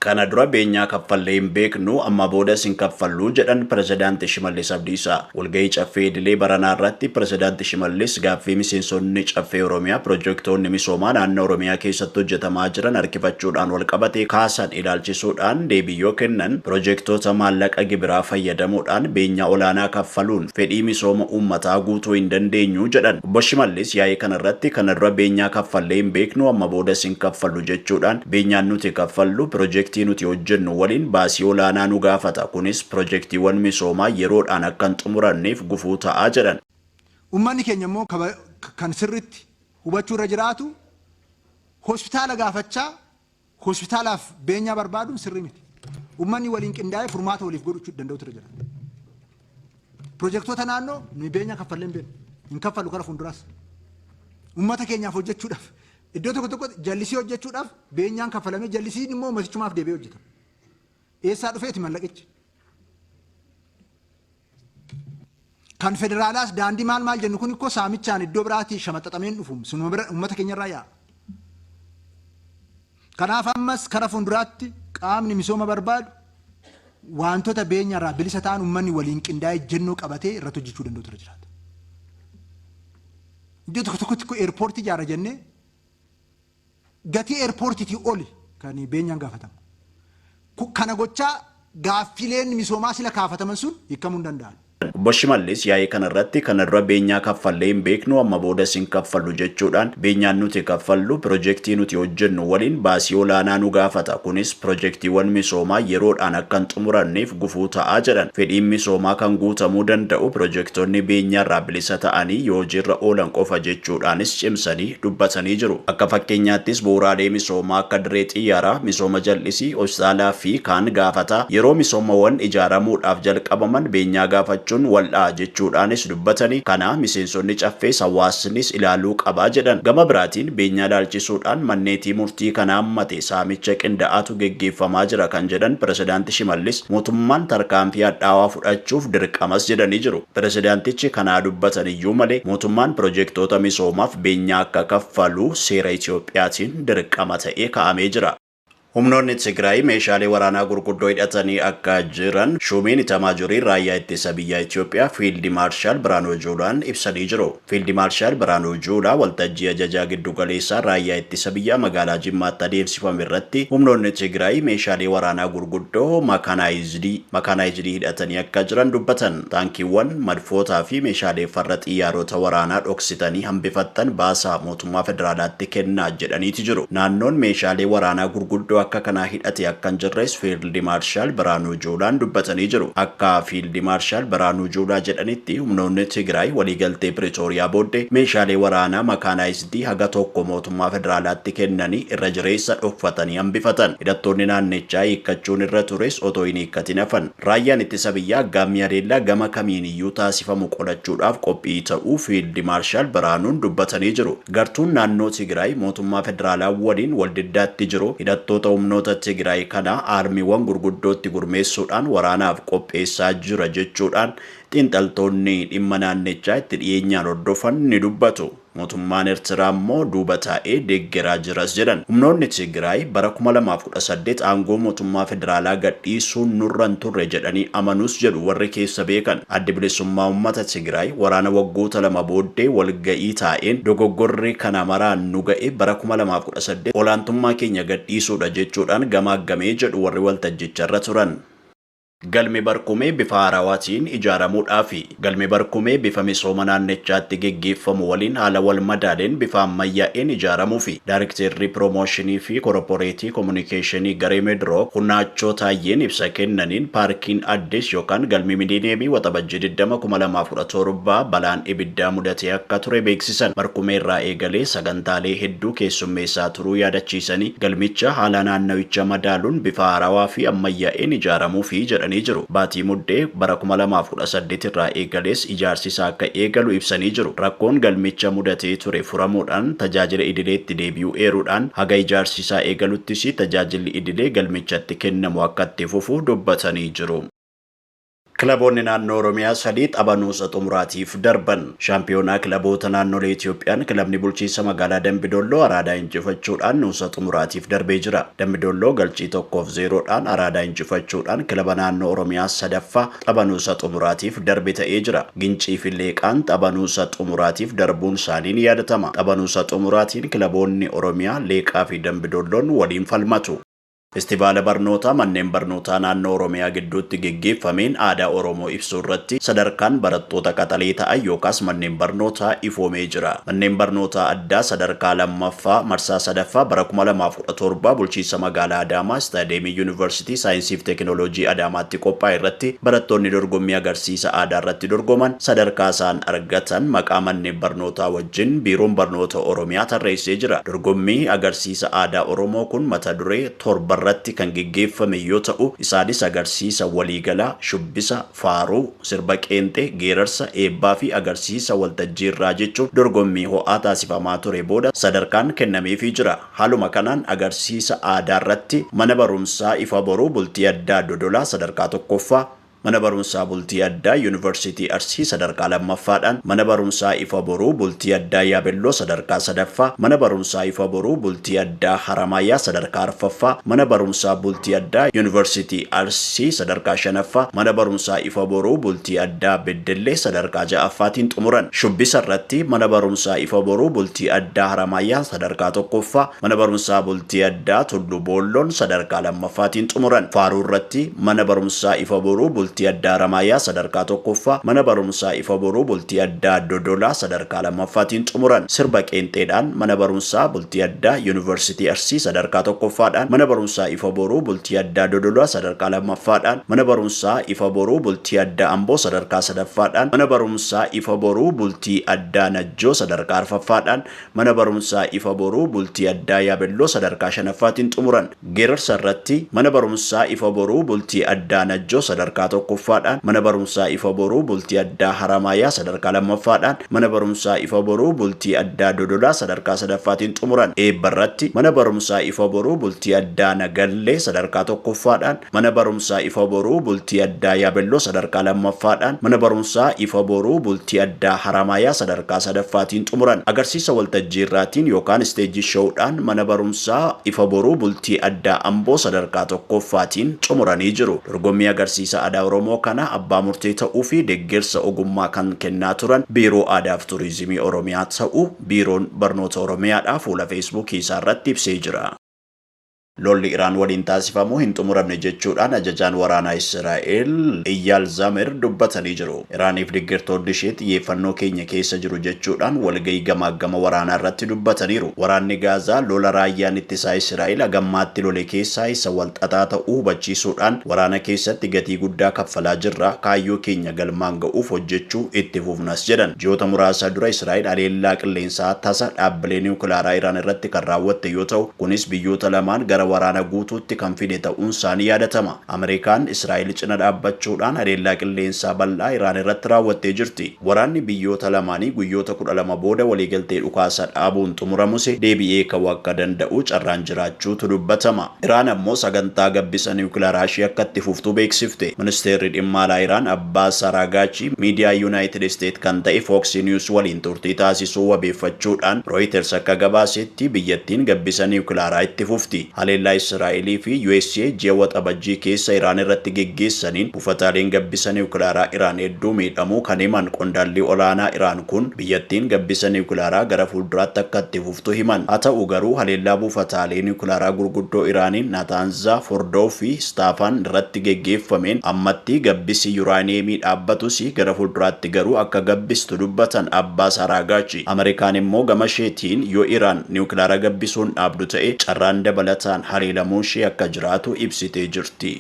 Kana dura beenyaa kaffallee hin beeknu, amma boodas hin kaffallu jedhan Pirezidaanti Shimallis Abdiisaa. Walgahii Caffee Idilee baranaa irratti Pirezidaanti Shimallis gaaffii miseensonni Caffee Oromiyaa pirojektoonni misoomaa naannoo Oromiyaa keessatti hojjetamaa jiran harkifachuudhaan walqabate kaasan ilaalchisuudhaan deebii yoo kennan, pirojektoota maallaqa gibiraa fayyadamuudhaan beenyaa olaanaa kaffaluun fedhii misooma uummataa guutuu hin dandeenyu jedhan. Obbo Shimallis yaa'ii kanarratti kana dura beenyaa kaffallee hin beeknu, amma boodas hin kaffallu jechuudhaan, beenyaan nuti kaffallu pirojektii nuti hojjennu waliin baasii olaanaa nu gaafata. Kunis pirojektiiwwan misoomaa yeroodhaan akka hin xumuranneef gufuu ta'aa jedhan. Uummanni keenya immoo kan sirriitti hubachuu irra jiraatu, hospitaala gaafachaa hospitaalaaf beenyaa barbaaduun sirrii miti. Uummanni waliin qindaa'ee furmaata waliif godhachuu danda'utu irra jiraata. Pirojektoota naannoo nuyi beenyaa kaffallee hin beeknu. Hin kaffallu kara fuulduraas. Uummata keenyaaf hojjechuudhaaf iddoo tokko tokkotti jallisii hojjechuudhaaf beenyaan kaffalamee, jallisiin immoo uummatichumaaf deebi'ee hojjetama. Eessaa dhufeeti mallaqichi? Kan federaalaas daandii maal maal jennu kun ikkoo saamichaan iddoo biraatii shamaxaxameen dhufu, sunuma bira uummata keenyarraa yaa'a. Kanaaf ammas kara fuulduraatti qaamni misooma barbaadu wantoota beenyarraa bilisa ta'an uummanni waliin qindaa'ee ejjennoo qabatee irratti hojjechuu danda'utu irra jiraata. Iddoo tokko tokkotti ikkoo eerpoortii ijaarra jennee gatii eerpoortiitii oli kan beenyaan gaafatamu. Kana gochaa gaaffileen misoomaa sila kaafataman sun hiikamuu hin danda'an. Obbo Shimallis yaa'ii kanarratti kana dura beenyaa kaffallee hin beeknu, amma boodas hin kaffallu jechuudhaan, beenyaan nuti kaffallu pirojektii nuti hojjennu waliin baasii olaanaa nu gaafata. Kunis pirojektiiwwan misoomaa yeroodhaan akka hin xumuranneef gufuu ta'aa jedhan. Fedhiin misoomaa kan guutamuu danda'u pirojektoonni beenyaarraa bilisa ta'anii yoo hojiirra oolan qofa jechuudhaanis cimsanii dubbatanii jiru. Akka fakkeenyaattis bu'uuraalee misoomaa akka dirree xiyyaaraa, misooma jal'isii, hospitaalaa fi kaan gaafata. Yeroo misoomawwan ijaaramuudhaaf jalqabaman beenyaa gaafachuun wal'aa jechuudhaanis dubbatanii, kana miseensonni Caffees hawaasnis ilaaluu qabaa jedhan. Gama biraatiin beenyaa ilaalchisuudhaan manneetii murtii kana hammate saamicha qindaa'aatu geggeeffamaa jira kan jedhan Pirezidaanti Shimallis, mootummaan tarkaanfii hadhaawaa fudhachuuf dirqamas jedhanii jiru. Pirezidaantichi kanaa dubbatan iyyuu malee mootummaan pirojektoota misoomaaf beenyaa akka kaffalu seera Itiyoophiyaatiin dirqama ta'ee kaa'amee jira. Humnoonni Tigraay meeshaalee waraanaa gurguddoo hidhatanii akka jiran Shuumiin Itamaajorii Raayyaa Ittisa Biyyaa Itiyoophiyaa Fiildi Maarshaal Biraanuu Juulaan ibsanii jiru. Fiildi Maarshaal Biraanuu Juulaa waltajjii ajajaa giddugaleessaa Raayyaa Ittisa Biyyaa magaalaa Jimmaatti adeemsifame irratti humnoonni Tigraay meeshaalee waraanaa gurguddoo makaanaayizidii hidhatanii akka jiran dubbatan. Taankiiwwan, madfootaa fi meeshaalee farra xiyyaarota waraanaa dhoksitanii hambifattan baasaa mootummaa federaalaatti kennaa jedhaniiti jiru. Naannoon meeshaalee waraanaa gurguddoo akka kanaa hidhate akka hin jirres Fiildi Maarshaal Biraanuu Juulaan dubbatanii jiru. Akka Fiildi Maarshaal Biraanuu Juulaa jedhanitti humnoonni Tigraay waliigaltee Piriitooriyaa booddee meeshaalee waraanaa makaanaayizidii haga tokko mootummaa federaalaatti kennanii irra jireessa dhokfatanii hambifatan. Hidhattoonni naannichaa hiikkachuun irra tures otoo hin hiikkatin hafan. Raayyaan ittisa biyyaa aggaammii haleellaa gama kamiin iyyuu taasifamu qolachuudhaaf qophii ta'uu Fiildi Maarshaal Biraanuun dubbatanii jiru. Gartuun naannoo Tigraay mootummaa federaalaa waliin waldiddaatti jiru hidhattoota humnoota Tigraay kana aarmiiwwan gurguddootti gurmeessuudhaan waraanaaf qopheessaa jira jechuudhaan xiinxaltoonni dhimma naannichaa itti dhiyeenyaan hordofan ni dubbatu. Mootummaan Eertiraa immoo duuba taa'ee deeggaraa jiras jedhan. Humnoonni Tigraay bara 2018 aangoo mootummaa federaalaa gadhiisuun nurra hin turre jedhanii amanuus jedhu warri keessa beekan. Addi Bilisummaa Uummata Tigraay waraana waggoota 2 booddee walga'ii taa'een dogoggorri kana maraan nu ga'e bara 2018 olaantummaa keenya gadhiisuudha jechuudhaan gamaaggamee jedhu warri waltajjicharra turan. Galmi Barkumee bifa haarawaatiin ijaaramuudhaafi. Galmi Barkumee bifa misooma naannichaatti geggeeffamu waliin haala wal madaaleen bifa ammayyaa'een ijaaramuufi. Daarikteerri Piroomooshinii fi Korporeetii Komunikeeshinii Garee Meedrook Hunaachoo Taayyeen ibsa kennaniin paarkiin Addis yookaan galmi Miliineemii Waxabajjii 20 2017 balaan ibiddaa mudatee akka ture beeksisan. Barkumee irraa eegalee sagantaalee hedduu keessummeessaa turuu yaadachiisanii galmicha haala naannawicha madaaluun bifa haarawaa fi ammayyaa'een ijaaramuufi jedhanii jiru. Baatii Muddee bara 2018 irraa eegalees ijaarsi isaa akka eegalu ibsanii jiru. Rakkoon galmicha mudatee ture furamuudhaan tajaajila idileetti deebi'uu eeruudhaan haga ijaarsi isaa eegaluttis tajaajilli idilee galmichatti kennamu akka itti fufu dubbatanii jiru. Kilaboonni naannoo Oromiyaa sadii tapha nuusa xumuraatiif darban. Shaampiyoonaa kilaboota naannolee Itiyoophiyaan kilabni bulchiinsa magaalaa Dambidolloo Araadaa injifachuudhaan nuusa xumuraatiif darbee jira. Dambidolloo galchii 1-0dhaan Araadaa injifachuudhaan kilaba naannoo Oromiyaa sadaffaa tapha nuusa xumuraatiif darbe ta'ee jira. Gincii fi Leeqaan tapha nuusa xumuraatiif darbuun isaanii ni yaadatama. Tapha nuusa xumuraatiin kilaboonni Oromiyaa Leeqaa fi Dambidolloon waliin falmatu. Festivaala barnootaa manneen barnootaa naannoo Oromiyaa gidduutti geggeeffameen aadaa Oromoo ibsuu irratti sadarkaan barattoota qaxalee ta'an yookaas manneen barnootaa ifoomee jira. Manneen barnootaa addaa sadarkaa lammaffaa marsaa sadaffaa bara 2017 bulchiinsa magaalaa Adaamaa Istaadiyeemii Yuunivarsiitii Saayinsii fi Teekinooloojii Adaamaatti qophaa'e irratti barattoonni dorgommii agarsiisa aadaa irratti dorgoman sadarkaa isaan argatan maqaa manneen barnootaa wajjin biiroon barnoota Oromiyaa tarreessee jira. Dorgommii agarsiisa aadaa Oromoo kun mata duree 7 irratti kan geggeeffame yoo ta'u isaanis agarsiisa waliigalaa, shubbisa, faaruu, sirba qeenxee, geerarsa, eebbaa fi agarsiisa waltajjii irraa jechuun dorgommii ho'aa taasifamaa ture booda sadarkaan kennameefii jira. Haaluma kanaan agarsiisa aadaa irratti mana barumsaa Ifa Boruu bultii addaa Dodolaa sadarkaa tokkoffaa, mana barumsaa bultii addaa Yuunivarsiitii Arsii sadarkaa lammaffaadhaan, mana barumsaa Ifa Boruu bultii addaa Yaabelloo sadarkaa sadaffaa, mana barumsaa Ifa Boruu bultii addaa Haramaayyaa sadarkaa arfaffaa, mana barumsaa bultii addaa Yuunivarsiitii Arsii sadarkaa shanaffaa, mana barumsaa Ifa Boruu bultii addaa Beddellee sadarkaa ja'affaatiin xumuran. Shubbisa irratti mana barumsaa Ifa Boruu bultii addaa Haramaayyaa sadarkaa tokkoffaa, mana barumsaa bultii addaa Tullu Boolloon sadarkaa lammaffaatiin xumuran. Faaruu irratti mana barumsaa Ifa Boruu bultii addaa Haramaayyaa sadarkaa tokkoffaa, mana barumsaa Ifa Boruu bultii addaa Dodolaa sadarkaa lammaffaatiin xumuran. Sirba qeenxeedhaan mana barumsaa bultii addaa Yuunivarsiitii Arsii sadarkaa tokkoffaadhaan, mana barumsaa Ifa Boruu bultii addaa Dodolaa sadarkaa lammaffaadhaan, mana barumsaa Ifa Boruu bultii addaa Amboo sadarkaa sadaffaadhaan, mana barumsaa Ifa Boruu bultii addaa Najjoo sadarkaa arfaffaadhaan, mana barumsaa Ifa Boruu bultii addaa Yaabelloo sadarkaa shanaffaatiin xumuran. Geerarsa irratti mana barumsaa Ifa Boruu bultii addaa Najjoo sadarkaa tokkoffaadhaan, mana barumsaa Ifa Boruu bultii addaa Haramaayyaa sadarkaa lammaffaadhaan, mana barumsaa Ifa Boruu bultii addaa Dodolaa sadarkaa sadaffaatiin xumuran. Eebba irratti mana barumsaa Ifa Boruu bultii addaa Nagallee sadarkaa tokkoffaadhaan, mana barumsaa Ifa Boruu bultii addaa Yaabelloo sadarkaa lammaffaadhaan, mana barumsaa Ifa Boruu bultii addaa Haramaayyaa sadarkaa sadaffaatiin xumuran. Agarsiisa waltajjii irraatiin yookaan isteejii showdhaan mana barumsaa Ifa Boruu bultii addaa Amboo sadarkaa tokkoffaatiin xumuranii jiru. Dorgommii agarsiisa aadaa Oromoo kana abbaa murtee ta'uu fi deeggarsa ogummaa kan kennaa turan Biiroo Aadaa fi Turizimii Oromiyaa ta'uu Biiroon Barnoota Oromiyaadhaa fuula Feesbuukii isaa irratti ibsee jira. Lolli Iraan waliin taasifamu hin xumuramne jechuudhaan ajajaan waraanaa Israa'el Eyyaal Zamir dubbatanii jiru. Iraaniif deeggartoonni ishee xiyyeeffannoo keenya keessa jiru jechuudhaan walgahii gamaagama waraanaa irratti dubbataniiru. Waraanni Gaazaa lola raayyaan ittisaa Israa'el hagammaatti lole keessaa isa walxaxaa ta'uu hubachiisuudhaan waraana keessatti gatii guddaa kaffalaa jirra, kaayyoo keenya galmaan ga'uuf hojjechuu itti fufnas jedhan. Ji'oota muraasa dura Israa'el haleellaa qilleensaa tasa dhaabbilee niwukilaaraa Iraan irratti kan raawwatte yoo ta'u, kunis biyyoota lamaan gara waraana guutuutti kan fide ta'uun isaanii yaadatama. Ameerikaan Israa'el cina dhaabbachuudhaan haleellaa qilleensaa bal'aa Iraan irratti raawwattee jirti. Waraanni biyyoota lamaanii guyyoota 12 booda waliigaltee dhukaasa dhaabuun xumuramus deebi'ee ka'uu akka danda'u carraan jiraachuutu dubbatama. Iraan ammoo sagantaa gabbisa niwukilaaraa ishee akka itti fuftu beeksifte. Ministeerri dhimma alaa Iraan Abbaas Araagaachi miidiyaa Yuunaayitid Isteet kan ta'e Fox News waliin turtii taasisuu wabeeffachuudhaan Reuters akka gabaasetti biyyattiin gabbisa niwukilaaraa itti fufti. Haleellaa Israa'elii fi USA ji'a Waxabajjii keessa Iraan irratti geggeessaniin buufataaleen gabbisa niwukilaaraa Iraan hedduu miidhamuu kan himan qondaalli olaanaa Iraan kun biyyattiin gabbisa niwukilaaraa gara fuulduraatti akka itti fuftu himan. Haa ta'u garuu haleellaa buufataalee niwukilaaraa gurguddoo Iraaniin Naataanzaa, Fordoo fi Staafaan irratti geggeeffameen ammatti gabbisi yuraaniyeemii dhaabbatus gara fuulduraatti garuu akka gabbistu dubbatan Abbaas Araagaachi. Ameerikaan immoo gama isheetiin yoo Iraan niwukilaara gabbisuun dhaabdu ta'e carraan dabalataan haleelamuu ishee akka jiraatu ibsitee jirti.